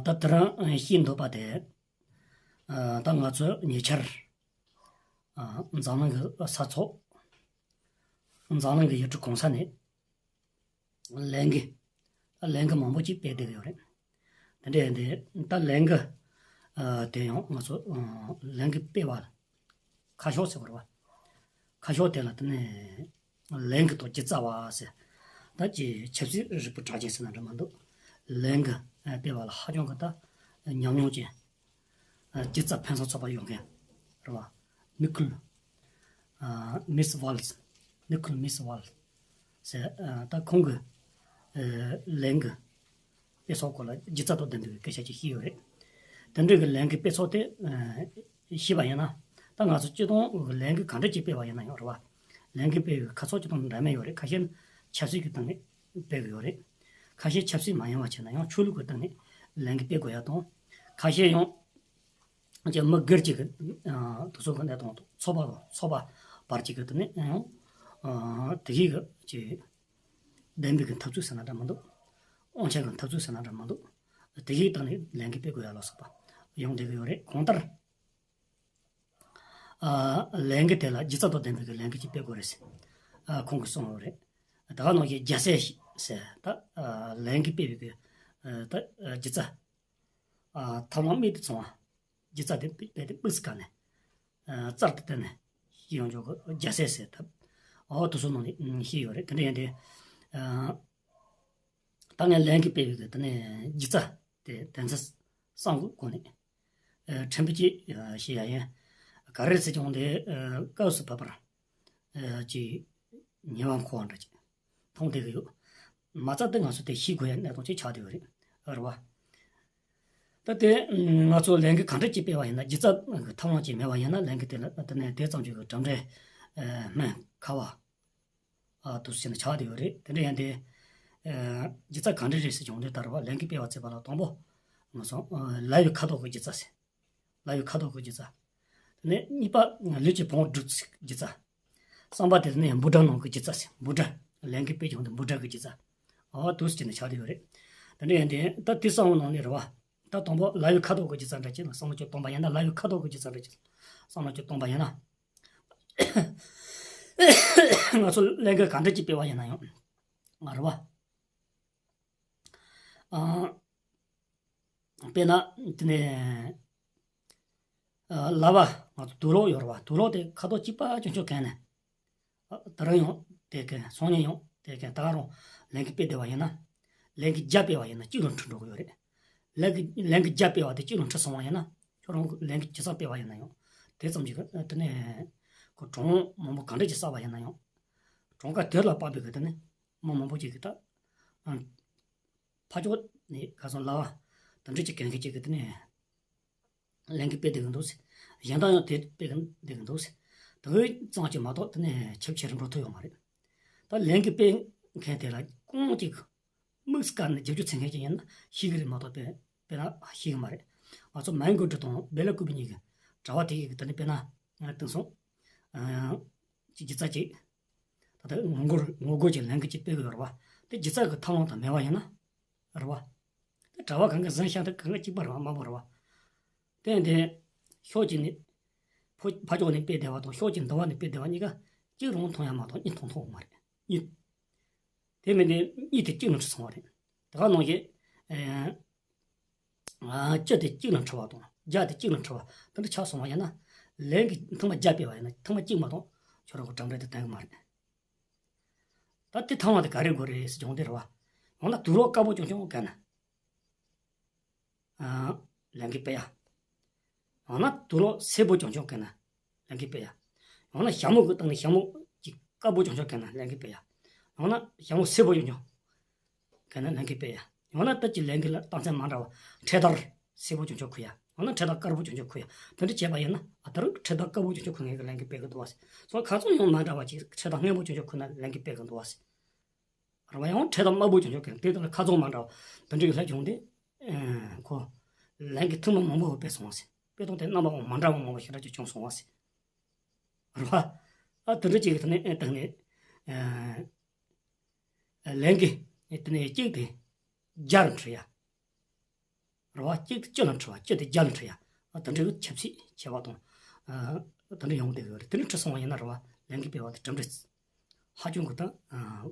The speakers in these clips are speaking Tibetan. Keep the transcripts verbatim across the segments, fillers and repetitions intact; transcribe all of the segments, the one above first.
ད་དེ་རིང་བཤད་འདོད་པ་དེ། ད་ང་ཚོ་ཉེ་ཆར་འཛམ་གླིང་གི་ས་ཚོགས། འཛམ་གླིང་གི་ཡུལ་གྲུ་གང་ས་ནས་ལས་འགུལ། ལས་འགུལ་མང་པོ་ཅིག་སྤེལ་བསྡད་ཡོད་རེད། དེ་འདྲ་ཡིན་དུས་ད་ལས་འགུལ་དེ་ཡང་ང་ཚོ་ལས་འགུལ་སྤེལ་བ་ཁ་ཕྱོགས་ཟེར་བ་རེད་བ། ཁ་ཕྱོགས་དེ་ལ་དེ་ནས་ལས་འགུལ་དང་སྒྱུ་རྩལ་བ་ཟེར། ད་ཅི་ཆབ་སྲིད་རིལ་བུ་གྲགས་ཅན་ཟེར་ན་འདྲ་མི་འདུག་ལས་འགུལ་སྤེལ་བ་ལ་ཧ་ཅང་གི་ད་ཉམས་མྱོང་ཅན། སྒྱུ་རྩལ་ཕུན་སུམ་ཚོགས་པ་ཡོད་མཁན་རེད་བ། Nicole Miss World། Nicole Miss World ཟེར། ད་ཁོང་གི་ལས་འགུལ་སྤེལ་ཚོགས་སྐོར་ལ་སྒྱུ་རྩལ་དང་ལྡན་པའི་སྐད་ཆ་ཅིག་བཤད་ཡོད་རེད། དེ་འདྲའི་གི་ལས་འགུལ་སྤེལ་ཚོགས་དེ་ཤེས་པ་ཡིན་ན། ད་ང་ཚོ་སྤྱི་བཏང་གི་ལས་འགུལ་ག་འདྲ་ཅིག་སྤེལ་བ་ཡིན་ན་ཡང་རེད་བ། ལས་འགུལ་སྤེལ་བའི་ཁ་ཕྱོགས་སྤྱི་བཏང་འདྲ་མིན་ཡོད་རེད། ཁ་ཤས་ནི་ཆབ་སྲིད་ཀྱི་སྟེང་ནས་སྤེལ་གི་ཡོད་རེད། ཁ་ཤས་ཆབ་སྲིད་མ་ཡིན་པ་བྱས་ན་ཡང་ཆོས་ལུགས་ཀྱི་སྟེང་ནས་ལས་འགུལ་སྤེལ་དགོས་ཡ་དང་། ཁ་ཤས་ཡང་ཅིག་མི་སྒེར་གཅིག་གི་དུས་ཚོད་ཀྱི་གནས་སྟངས་དང་ཚོགས་པ་དང་ཚོགས་པ་བར་གཅིག་གི་དེ་ནས་ཡང་དེ་གའི་གི་ཅིག་བདེན་པའི་གི་འཐབ་རྩོད་ཟེར་ན་འདྲ་མི་འདུག་དབང་ཆ་གི་འཐབ་རྩོད་ཟེར་ན་འདྲ་མི་འདུག་དེ་གའི་སྟེང་ནས་ལས་འགུལ་སྤེལ་དགོས་ཡ་ལ་སོགས་པ་ཡོང་བསྡད་གི་ཡོད་རེད། གང་ལྟར། ཨ། ལས་འགུལ་དེ་ལ་སྒྱུ་རྩལ་དང་ལྡན་པའི་གི་ལས་འགུལ་ཅིག་སྤེལ་དགོས་རེད་ཟེར། ཨ། ཁོང་གིས་གསུངས་ཡོད་རེད། ད་ག་ནང་བཞིན་རྒྱལ་སྲས་ཟེར་ད། ཨ། ལས་འགུལ་སྤེལ་བའི་གི། ཨ། ད། ཨ། སྒྱུ་རྩལ། ཨ། ཐབས་ལམ་རྨད་དུ་བྱུང་བ། སྒྱུ་རྩལ་དེ་དཔེ་དེ་དམིགས་སུ་བཀར་ནས། ཨ། རྩལ་དུ་བཏོན་ནས་ཤེས་ཡོང་ཆོག་གི་རྒྱལ་སྲས་ཟེར་ད། འོ་དེ་ཚོ་ནང་ནས་ཤེས་ཡོད་རེད། དེ་འདྲ་ཡིན་དུས། ཨ། ད་ངས་ལས་འགུལ་སྤེལ་བའི་གི་དེ་ནས་སྒྱུ་རྩལ་དེ་དོན་ཚན་གསུམ་གི་སྒོ་ནས། ཨ། ཕྲན་བུ་ཅིག་ཨ། བཤད་ཡ་ཡིན། ག་རེ་ཟེར་ཀྱང་དེ། ཨ། སྐབས་སུ་བབ་པར། ཨ། ཅིག་ཉེ་བར་མཁོ་བ་འདྲ་ཅིག་མཐོང་བསྡད་ཀྱི་ཡོད། མ་རྩ་དེ་ང་ཚོ་དེ་ཤེས་དགོས་ཡ་གནད་དོན་ཅིག་ཆགས་བསྡད་ཡོད་རེད། རེད་བ། ད་དེ་ང་ཚོ་ལས་འགུལ་ག་འདྲ་ཅིག་སྤེལ་བ་ཡིན་ན། སྒྱུ་རྩལ་གྱི་ཐབས་ལམ་ཅིག་མེད་པ་ཡིན་ན། ལས་འགུལ་དེ་ལ་དེ་ནས་དེ་ཙམ་ཅིག་གི་གྲུབ་འབྲས། ཨ། སྨིན་ཁག་པ། ཨ། དུ་ཟིན་ཆགས་བསྡད་ཡོད་རེད། དེ་འདྲ་ཡིན་དུས། ཨ། སྒྱུ་རྩལ་ག་འདྲ་རེད་ཟེར་བྱུང་དུས། ད་རེད་བ། ལས་འགུལ་སྤེལ་བ་བྱེད་པ་ལ་དང་པོ་ང་ཚོ། ཨ། ལབ་པའི་ཁ་དོག་གི་སྒྱུ་རྩལ་ཟེར། ལབ་པའི་ཁ་དོག་གི་སྒྱུ་རྩལ། དེ་ནས་གཉིས་པ་ལུས་ཀྱི་བུང་བ་སྒྲུབ་སའི་སྒྱུ་རྩལ། གསུམ་པ་དེ་ནས་འབུ་ཕྲ་ནང་གི་སྒྱུ་རྩལ་ཟེར། འབུ་ཕྲ། ལས་འགུལ་སྤེལ་བྱུང་དུས་འབུ་ཕྲ་གི་སྒྱུ་རྩལ། ཨོ་དུ་ཟིན་ཆགས་བསྡད་ཡོད་རེད། དེ་འདྲ་ཡིན་དུས་ད་དེ་གསུམ་ནང་ནས་རེད་བ། ད་དང་པོ་ལབ་པའི་ཁ་དོག་གི་སྒྱུ་རྩལ་འདྲ་ཅིག་ལ་བསམ་བློ་ཅིག་གཏོང་པ་ཡིན་ན། ལབ་པའི་ཁ་དོག་གི་སྒྱུ་རྩལ་འདྲ་ཅིག་ལ་བསམ་བློ་ཅིག་གཏོང་པ་ཡིན་ན། ང་ཚོ་ལས་འགུལ་ག་འདྲ་ཅིག་སྤེལ་བ་ཡིན་ན་ཡང་། ང་རེད་བ། ཨ། དཔེར་ན་དེ་ནས། ཨ། ལབ་པ་ང་ཚོ་དུག་ལོག་ཡོད་རེད་བ། དུག་ལོག་དེ་ཁ་དོག་གཅིག་པ་ཆུང་ཆུང་གན་ནས། ཨ། ད་རུང་ཡང་དེ་གན། སང་ཉིན་ཡང་དེ་གན། ད་ག་རང་ལས་འགུལ་སྤེལ་བསྡད་པ་ཡིན་ན། ལས་འགུལ་བརྒྱ་སྤེལ་བ་ཡིན་ན་གཅིག་ལ་འཁྲུལ་འགྲོ་གི་ཡོད་རེད། ལས་འགུལ་ལས་འགུལ་བརྒྱ་སྤེལ་བ་དེ་གཅིག་ལ་འཁྲུལ་སོང་བ་ཡིན་ན། ཁྱོད་རང་གི་ལས་འགུལ་ཇི་ཙམ་སྤེལ་བ་ཡིན་ན་ཡང་། དེ་ཙམ་གྱིས་དེ་ནས་ཁོ་གྲངས་མང་པོ་ག་འདྲ་ཅིག་བསགས་པ་ཡིན་ན་ཡང་། གྲངས་ཀ་དེ་ལ་དཔག་པའི་གི་དེ་ནས་མི་མང་པོ་ཅིག་གིས་ད། ཨ། ཕར་ཕྱོགས་ནས་ཁ་སང་ལབ་པ་དེ་འདྲ་ཅིག་གན་མཁན་ཅིག་གིས་དེ་ནས་ལས་འགུལ་སྤེལ་བསྡད་ཀྱི་འདུག་ཟེར། གཞན་དག་ཡང་དེ་སྤེལ་གྱི་བསྡད་ཀྱི་འདུག་ཟེར། དེ་ཙམ་གྱིས་མ་གཏོགས་དེ་ནས་ཁྱབ་ཆེ་རུ་འགྲོ་ཐུབ་ཡོད་མ་རེད། ད་ལས་འགུལ་སྤེལ་མཁན་དེ་ལ་རྐང་གཅིག་དམིགས་སུ་བཀར་ནས་རྒྱབ་སྐྱོར་བྱེད་མཁན་ཅིག་ཡིན་ན་ཤེས་ཀྱི་རེད་མ་གཏོགས། དཔེ་དཔེར་ན་ཤེས་ཀྱི་མ་རེད། ང་ཚོ་མན་གོ་ཀྲི་དང་བེ་ལ་ཀུ་པི་གཉིས་ཀྱི་དྲ་བ་དེ་གི་དེ་ནས་དཔེར་ན་དེང་སང་ཅིག་སྒྱུ་རྩལ་ཅིག་ད་ལྟ་ངོ་རྒོལ་ངོ་རྒོལ་གྱི་ལས་འགུལ་ཅིག་སྤེལ་གྱི་ཡོད་རེད་བ། དེ་སྒྱུ་རྩལ་གྱི་ཐབས་ལམ་དང་མེད་པ་ཡིན་ན་རེད་བ། དེ་དྲ་བ་གང་ག་ཟིན་ཤག་དེ་གང་ག་གཅིག་པ་རེད་བ། དམར་པོ་རེད་བ། དེ་ཡིན་དུས་ཕྱོགས་གཅིག་ནས་ཕོ་ཕར་ཕྱོགས་ནས་སྤེལ་བསྡད་པ་དང་ཕྱོགས་གཅིག་འདི་པ་ནས་སྤེལ་བསྡད་པ་གཉིས་ཀ་གཅིག་རང་མཐོང་ཡ་མ་གཏོགས་གཉིས་མཐོང་ཐུབ་ཡོད་མ་རེད། གཉིས། དེ་མིན་དེ་གཉིས་དེ་གཅིག་ལ་འཁྲུལ་སོང་བ་རེད། དེ་ག་ནང་བཞིན། ཨེ། ཨ། བཅུ་དེ་གཅིག་ལ་འཁྲུལ་བ་དང་བརྒྱ་དེ་གཅིག་ལ་འཁྲུལ་བ་དེ་འདྲ་ཆགས་སོང་བ་ཡིན་ན། ལན་གྱི་ཐེངས་མ་བརྒྱ་སྤེལ་བ་ཡིན་ན་ཐེངས་མ་གཅིག་མ་གཏོགས་ཁྱོད་རང་གི་གྲངས་འབོར་དེ་ལྡན་གི་མ་རེད། ད་དེ་ཐང་བ་དེ་ག་རེ་དགོས་རེད་ཟེར་བྱུང་དེ་རེད་བ། འོ་ན་དུག་ལོག་དཀར་པོ་ཆུང་ཆུང་གན་ན། ཨ། ལན་གྱི་སྤེལ་ཡ། འོ་ན་དུག་ལོག་སེར་པོ་ཆུང་ཆུང་གན་ན། ལན་གྱི་སྤེལ་ཡ། འོ་ན་ཞྭ་མོ་གི་སྟེང་ནས་ཞྭ་མོ་གཅིག་དཀར་པོ་ཆུང་ཆུང་གན་ན་ལན་གྱི་སྤེལ་ཡ། འོ་ན་ཞྭ་མོ་སེར་པོ་ཆུང་ཆུང་གན་ན་ལན་གྱི་སྤེལ་ཡ། འོ་ན་ད་ཅི་ལན་གྱི་ལ་རྟགས་མཚན་མ་འདྲ་བ། འཕྲེད་དར་སེར་པོ་ཆུང་ཆུང་ཁུར་ཡ། འོ་ན་འཕྲེད་དར་དཀར་པོ་ཆུང་ཆུང་ཁུར་ཡ། དེ་འདྲ་བྱས་པ་ཡིན་ན་ཨ་ད་རུང་འཕྲེད་དར་དཀར་པོ་ཆུང་ཆུང་ཁུར་མཁན་གྱི་ལན་གྱི་སྤེལ་གི་འདུག་བ་ཟེར། སོ་ཁ་ཚང་ཡང་མ་འདྲ་བ་ཅིག་འཕྲེད་དར་སྔོན་པོ་ཆུང་ཆུང་ཁུར་ན་ལན་གྱི་སྤེལ་གི་འདུག་བ་ཟེར། རེད་བ། ཡང་འཕྲེད་དར་དམར་པོ་ཆུང་ཆུང་གན་དེ་དང་ཁ་ཚང་མ་འདྲ་བ་དེ་འདྲ་གི་ལྷད་བྱུང་སྟེ། ཨེ། ཁོ་ལན་གྱི་ཐེངས་མ་མང་པོ་སྤེལ་སོང་བ་ཟེར། སྤེལ་སྟངས་དེ་རྣམ་པ་མ་འདྲ་བ་མང་པོ་ཞེ་དྲག་ཅིག་བྱུང་སོང་བ་ཟེར། རེད་བ། ཨ་དེ་འདྲ་ཅིག་གི་ཐོག་ནས་ཨེ་བཏང་ནས། ཨེ། ལན་གྱི་དེ་ནས་གཅིག་དེ་བརྒྱ་རུ་འཕྲོད་ཡ། རེད་བ། གཅིག་དེ་བཅུ་ལ་འཁྲི་བ། བཅུ་དེ་བརྒྱ་ལ་འཁྲི་ཡ། ཨ་དེ་འདྲའི་གི་ཆབ་སྲིད་ཆེ་བ་དང་། ཨ་དེ་འདྲ་ཡོང་བསྡད་ཡོད་རེད། དེ་འདྲ་འཁྲི་སོང་བ་ཡིན་ན་རེད་བ། ལས་འགུལ་སྤེལ་བ་དེ་གྲུབ་འབྲས་ཧ་ཅང་གི་ད་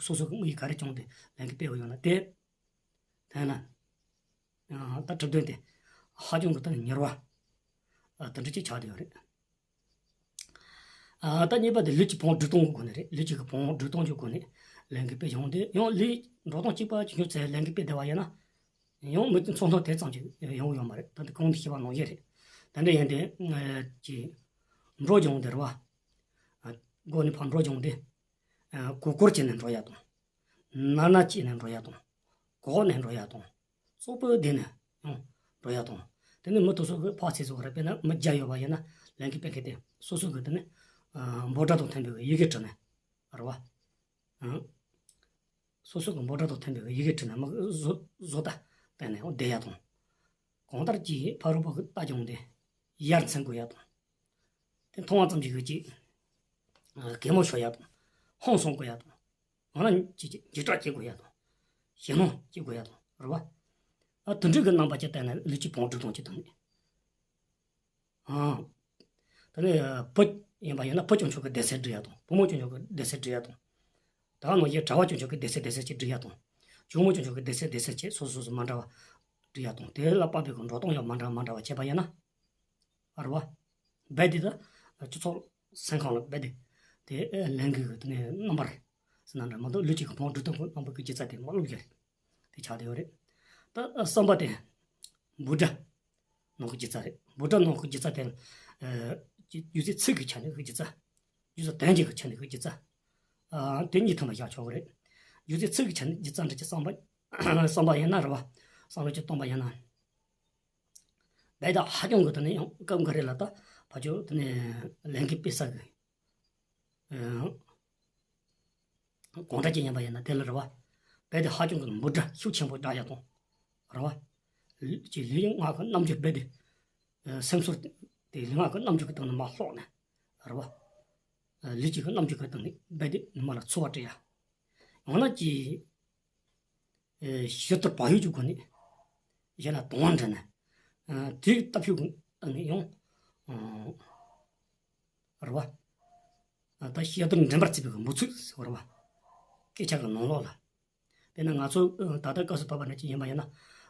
སོ་སོ་གི་དམིགས་ཡུལ་ག་རེ་བྱུང་སྟེ་ལས་འགུལ་སྤེལ་བ་ཡོད་ན་དེ། དེ་ན་ད་གྲུབ་དོན་དེ་ཧ་ཅང་གི་ད་མྱུར་བ་ཨ་དེ་འདྲ་ཅིག་ཆགས་བསྡད་ཡོད་རེད། ཨ་ད་གཉིས་པ་དེ་ལུས་ཀྱི་བོངས་སྒྲིག་གཏོང་གི་སྒོ་ནས་རེད། ལུས་ཀྱི་བོངས་སྒྲིག་གཏོང་གི་སྒོ་ནས་ལས་འགུལ་སྤེལ་བྱུང་སྟེ། ཡང་ལུས་འགྲོ་སྟངས་གཅིག་པ་གཅིག་མཁྱེན་ཚེ་ལས་འགུལ་སྤེལ་བསྡད་པ་ཡིན་ན། ཡང་མི་ཚོ་ཚོགས་འདུ་དེ་ཙམ་གྱིས་ཡོང་གི་ཡོད་མ་རེད། ད་ལྟ་གོང་དུ་ཞུས་པ་ནང་བཞིན་རེད། དེ་འདྲ་ཡིན་དུས་ཀྱི་འགྲོ་སྦྱོང་དེ་རེད་བ། སྒོ་ནས་ཕར་འགྲོ་སྦྱོང་དེ། གུག་གུར་བྱས་ནས་འགྲོ་ཡ་དང་། ནར་ནར་བྱས་ནས་འགྲོ་ཡ་དང་། གོག་ནས་འགྲོ་ཡ་དང་། བཙོག་པོ་བསྡད་ནས་ཡང་འགྲོ་ཡ་དང་། དེ་ནས་མི་དེ་ཚོ་གི་ཕར་ཚུར་ཚོ་རེད། དཔེར་ན་མི་བརྒྱ་ཡོད་པ་ཡིན་ན་ལས་འགུལ་སྤེལ་མཁན་དེ་སོ་སོ་གི་དེ་ནས་འབོད་སྒྲ་དང་མཐུན་པའི་ཡི་གེ་བྲིས་ནས་རེད་བ། སོ་སོ་གི་འབོད་སྒྲ་དང་མཐུན་པའི་ཡི་གེ་བྲིས་ནས་མི་བཟོ་བཟོ་ལྟ་བསྟན་ནས་བསྡད་ཡ་དང་། གང་ལྟར་གྱིས་ཕ་རོལ་པོ་གི་ལྟ་སྦྱོང་དེ་ཡར་འཛིན་དགོས་ཡ་དང་། དེ་མཐོང་བ་ཙམ་གྱིས་གི་ཅིག་གད་མོ་ཤོར་ཡ་དང་། ཧང་སང་དགོས་ཡ་དང་། ང་རང་ཅིག་ཅིག་འཇིགས་སྐྲག་སྐྱེ་དགོས་ཡ་དང་། ཞེད་སྣང་སྐྱེ་དགོས་ཡ་དང་རེད་བ། ཨ་དེ་འདྲ་གི་རྣམ་པ་ཅིག་བསྟན་ནས་ལུས་ཀྱི་བོངས་སྒྲིག་སྟངས་ཅིག་དང་ནི། ཨང་། ད་ནི་བུ་ཡིན་པ་ཡིན་ན་བུ་སྐྱོན་ཆོག་གི་སྡེ་ཚན་སྒྲིག་ཡ་དང་། བུ་མོ་སྐྱོན་ཆོག་གི་སྡེ་ཚན་སྒྲིག་ཡ་དང་། ད་ནང་བཞིན་གྲྭ་བ་སྐྱོན་ཆོག་གི་སྡེ་ཚན་སྡེ་ཚན་གཅིག་སྒྲིག་ཡ་དང་། གྱོང་མོ་སྐྱོན་ཆོག་གི་སྡེ་ཚན་སྡེ་ཚན་གཅིག་སོ་སོ་སོ་མ་འདྲ་བ་སྒྲིག་ཡ་དང་། དེ་ལ་དཔག་པའི་གི་འགྲོ་སྟངས་ཡང་མ་འདྲ་མ་འདྲ་བ་བྱས་པ་ཡིན་ན། ཨ་རེད་བ། རྦད་དེ་ད་སྤྱི་ཚོགས་སེམས་ཁམས་ལ་རྦད་དེ་དེ་ལས་འགུལ་གི་དེ་ནས་རྣམ་པར་ཟེར་ན་འདྲ་མ་གཏོགས་ལུས་ཀྱི་གི་བོངས་སྒྲིག་སྟངས་གི་རྣམ་པ་གི་སྒྱུ་རྩལ་དེ་མ་བླུགས་ཡ་རེད། དེ་ཆགས་བསྡད་ཡོད་རེད། ད་གསུམ་པ་དེ་འབོད་སྒྲ་ནང་གི་སྒྱུ་རྩལ་རེད། འབོད་སྒྲ་ནང་གི་སྒྱུ་རྩལ་དེ་ཨ་སྒྱུ་རྩལ་ཚིག་གི་ཆ་ནས་གི་སྒྱུ་རྩལ། སྒྱུ་རྩལ་དོན་གྱི་གི་ཆ་ནས་གི་སྒྱུ་རྩལ། ཨ་དེ་གཉིས་ཐོན་པ་བཞག་ཆོག་གི་རེད། སྒྱུ་རྩལ་ཚིག་གི་ཆ་ནས་སྒྱུ་རྩལ་འདྲ་ཅིག་བསམ་པ་བསམ་པ་ཡིན་ན་རེད་བ། བསམ་བློ་ཅིག་གཏོང་པ་ཡིན་ན། རྦད་དེ་ཧ་ཅང་གི་དེ་ནས་ཡང་སྐབས་འགའ་རེ་ལ་ད་ཕར་ཕྱོགས་དེ་ནས་ལས་འགུལ་སྤེལ་ས་གི་ཨ་གང་འདྲ་ཅིག་ཡིན་པ་ཡིན་ན་དེ་ལ་རེད་བ། རྦད་དེ་ཧ་ཅང་གི་འབོད་སྒྲ་ཤུགས་ཆེན་པོ་བསྒྲགས་ཡ་དང་། རེད་བ། ལུས་ཀྱི་ལུས་ངག་གི་རྣམ་འགྱུར་རྦད་དེ་ཨ་སེམས་ཚོར་དེ་ལུས་ངག་གི་རྣམ་འགྱུར་གི་སྟེང་ནས་མར་ལྷོག་ནས་རེད་བ། ཨ་ལུས་ཀྱི་རྣམ་འགྱུར་གི་སྟེང་ནས་རྦད་དེ་མར་ལ་ཚོར་བ་སྤྲད་ཡ། ཡང་ན་ཅིག་ཨེ་ཞི་དུལ་བག་ཡོད་ཀྱི་སྒོ་ནས་གཞན་ལ་དང་བ་འདྲེན་ནས། ཨ་དེའི་ལྟ་ཕྱོགས་ཀྱི་སྟེང་ནས་ཡང་། ཨ་རེད་བ། ཨ་ད་ཞི་དུལ་འགྲན་པར་བརྩི་བའི་འབོད་ཚིག་ཟེར་བ་རེད་བ། སྐད་ཆ་གི་ནང་ལོགས་ལ། དཔེར་ན་ང་ཚོ་ཨ་ད་ལྟ་སྐབས་སུ་བབས་པ་ནང་བཞིན་ཡིན་པ་ཡིན་ན།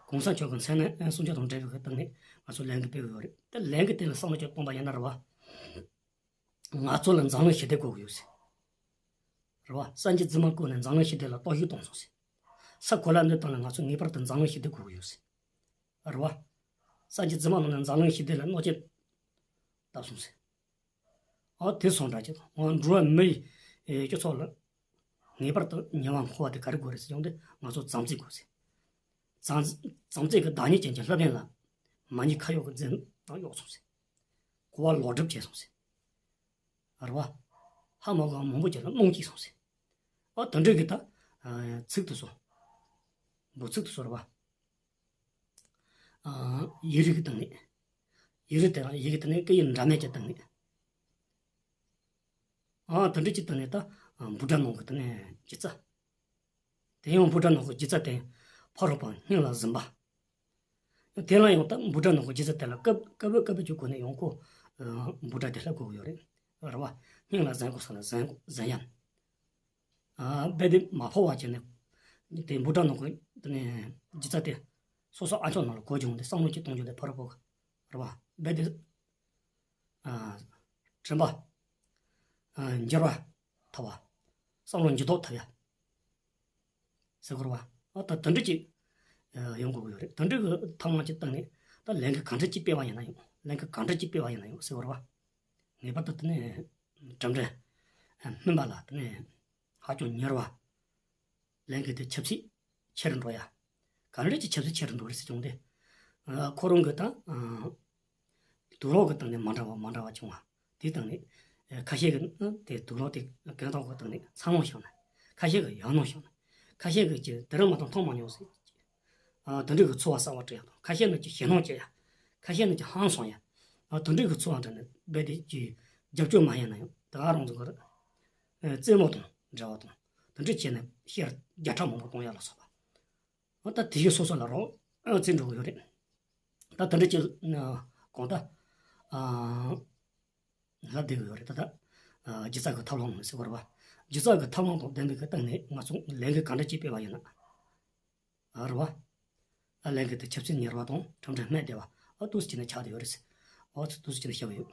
གོང་ས་མཆོག་གི་མཚན་གནས་གསུང་ཆོས་དང་འབྲེལ་བའི་སྟེང་ནས་ང་ཚོ་ལས་འགུལ་སྤེལ་གི་ཡོད་རེད། ད་ལས་འགུལ་དེ་ལ་བསམ་བློ་ཅིག་གཏོང་པ་ཡིན་ན་རེད་བ། ང་ཚོ་ལ་འཛམ་གླིང་ཞི་བདེ་དགོས་ཀྱི་ཡོད་ཟེར། རེད་བ། སངས་རྒྱས་རྫུན་མ་བཀོད་ནས་འཛམ་གླིང་ཞི་བདེ་ལ་གཏོར་བཤིག་གཏོང་སོང་ཟེར། ས་གོ་ལ་འདི་དང་ལ་ང་ཚོ་ངེས་པར་དུ་འཛམ་གླིང་ཞི་བདེ་དགོས་ཀྱི་ཡོད་ཟེར། རེད་བ། སངས་རྒྱས་རྫུན་མ་ནང་ནས་འཛམ་གླིང་ཞི་བདེ་ལ་གནོད་སྐྱེལ་བཏང་སོང་ཟེར། ཨ་དེ་སོང་འདྲ་ཅིག་དང་། འགྲོ་བ་མི་ཡི་སྤྱི་ཚོགས་ལ་ངེས་པར་དུ་ཉེས་པ་འཁུར་བ་དེ་ག་རེ་དགོས་རེད་ཟེར་ཡོང་དུས་ང་ཚོ་བྱམས་བརྩེ་དགོས་ཟེར། བྱམས་བྱམས་བརྩེ་གི་བདག་ཉིད་ཅན་གྱི་སློབ་དཔོན་ལ་མ་ཉེས་ཁ་གཡོག་གི་འཛིན་སྟངས་གཡོགས་སོང་ཟེར། གོ་བ་ལོག་སྒྲུབ་བྱས་སོང་ཟེར། རེད་བ། ཧ་མ་གོ་བ་མང་པོ་ཅིག་ལ་རྨོངས་སྐྱེས་སོང་ཟེར། ཨ་དེ་འདྲ་གི་ད་ཨ་ཚིག་དེ་ཚོ། འབོད་ཚིག་དེ་ཚོ་རེད་བ། ཨ་ཡིག་རིགས་ཀྱི་སྟེང་ནས། ཡིག་རིགས་དེ་ཡི་གེ་དེ་ནས་སྐད་ཡིག་འདྲ་མིན་གྱི་སྟེང་ནས། ཨ་དེ་འདྲ་གྱི་སྟེང་ནས་ད་ཨ་འབོད་སྒྲ་ནང་གི་དེ་ནས་སྒྱུ་རྩལ། དེ་ཡང་འབོད་སྒྲ་ནང་གི་སྒྱུ་རྩལ་དེ་ཕ་རོལ་པོ་སྙིང་ལ་ཟིན་པ། དེ་ལ་ཡང་ད་འབོད་སྒྲ་ནང་གི་སྒྱུ་རྩལ་དེ་ལ་སྐབས་སྐབས་སྐབས་ཀྱི་སྒོ་ནས་ཡང་ཁོ་ཨ་འབོད་སྒྲ་དེ་ལྷབ་དགོས་ཀྱི་ཡོད་རེད། རེད་བ། སྙིང་ལ་ཟིན་དགོས་ས་ལ་ཟིན་ཟིན་ཡ། ཨ་རྦད་དེ་མ་ཕོག་པ་བྱས་ནས། དེ་འབོད་སྒྲ་ནང་གི་དེ་ནས་སྒྱུ་རྩལ་དེ་སོ་སོ་ཨ་མཆོག་ནང་ལ་གོ་བྱུང་སྟེ་བསམ་བློ་ཅིག་གཏོང་རྒྱུ་དེ་ཕ་རོལ་པོ་གི་རེད་བ། རྦད་དེ་ཨ་དྲན་པ་ཨ་འགྱུར་བ་ཐོབ་པ། བསམ་བློ་འགྱུར་ལྡོག་ཐོབ་ཡ་ཟེར་དགོས་རེད་བ། ཨ་ད་དེ་འདྲ་ཅིག་ཨ་ཡོང་དགོས་ཀྱི་ཡོད་རེད། དེ་འདྲ་གི་ཐབས་ལམ་ཅིག་བཏང་ནས་ད་ལས་འགུལ་གང་འདྲ་ཅིག་སྤེལ་བ་ཡིན་ན་ཡང་། ལས་འགུལ་གང་འདྲ་ཅིག་སྤེལ་བ་ཡིན་ན་ཡང་ཟེར་དགོས་རེད་བ། ངེས་པར་དུ་དེ་ནས་གྲུབ་འབྲས་སྨིན་པ་ལ་དེ་ནས་ཧ་ཅང་མྱུར་བ། ལས་འགུལ་དེ་ཆབ་སྲིད་ཆེ་རུ་འགྲོ་ཡ། ག་འདྲ་ཅིག་ཆབ་སྲིད་ཆེ་རུ་འགྲོ་རེད་ཟེར་བྱུང་སྟེ། ཨ་ཁོ་རང་གི་ད་ཨ་དུག་ལོག་གི་སྟེང་ནས་མ་འདྲ་བ་མ་འདྲ་བ་བྱུང་བ། དེའི་སྟེང་ནས་ཨ་ཁ་ཤས་ཀྱི་ཨ་དེ་དུག་ལོག་དེ་གང་དག་གི་སྟེང་ནས་འཚར་ལོངས་བྱུང་ན། ཁ་ཤས་ཀྱི་ཡར་ལོངས་བྱུང་ན། ཁ་ཤས་ཀྱི་ཅིག་དེ་རིང་མ་གཏོགས་མཐོང་མ་མྱོང་ཟེར། ཨ་དེ་འདྲའི་གི་ཚོར་བ་གསར་པ་སྤྲད་ཡ་དང་། ཁ་ཤས་ནི་ཅིག་ཞེད་སྣང་སྐྱེ་ཡ། ཁ་ཤས་ནི་ཅིག་ཧང་སང་ཡ། ཨ་དེ་འདྲའི་གི་ཚོར་བ་འདྲ་ནི་རྦད་དེ་ཅིག་རྒྱབ་སྐྱོར་མ་ཡིན་ན་ཡང་ད་ག་རང་ཚོ་གི་རེད། ཨ་རྩེད་མོ་དང་འབྲེལ་བ་དང་། དེ་འདྲ་བྱས་ནས་ཤེར་བརྒྱ་ཕྲག་མང་པོ་གཏོང་ཡ་ལ་སོགས་པ། ཨ་ད་དེ་གི་སོ་སོ་ལ་རོགས་ཨ་རྩེད་འགྲོ་གི་ཡོད་རེད། ད་དེ་འདྲ་ཅིག་གང་ལྟར་ལབ་བསྡད་ཡོད་རེད། ད་ལྟ་སྒྱུ་རྩལ་གྱི་ཐབས་ལམ་ཟེར་བ་རེད་བ། སྒྱུ་རྩལ་གྱི་ཐབས་ལམ་དང་ལྡན་པའི་གི་སྟེང་ནས་ང་ཚོ་ལས་འགུལ་ག་འདྲ་ཅིག་སྤེལ་བ་ཡིན་ན། རེད་བ། ཨ་ལས་འགུལ་དེ་ཆབ་སྲིད་གཉེར་བ་དང་ཁྲིམས་སྒྲིག་སྨད་དེ་བ། ཨ་འདུག་སེ་བྱས་ནས་ཆགས་བསྡད་ཡོད་རེད། ཨ་འདུག་སེ་བྱས་ནས་བཤད་པ་ཡོད།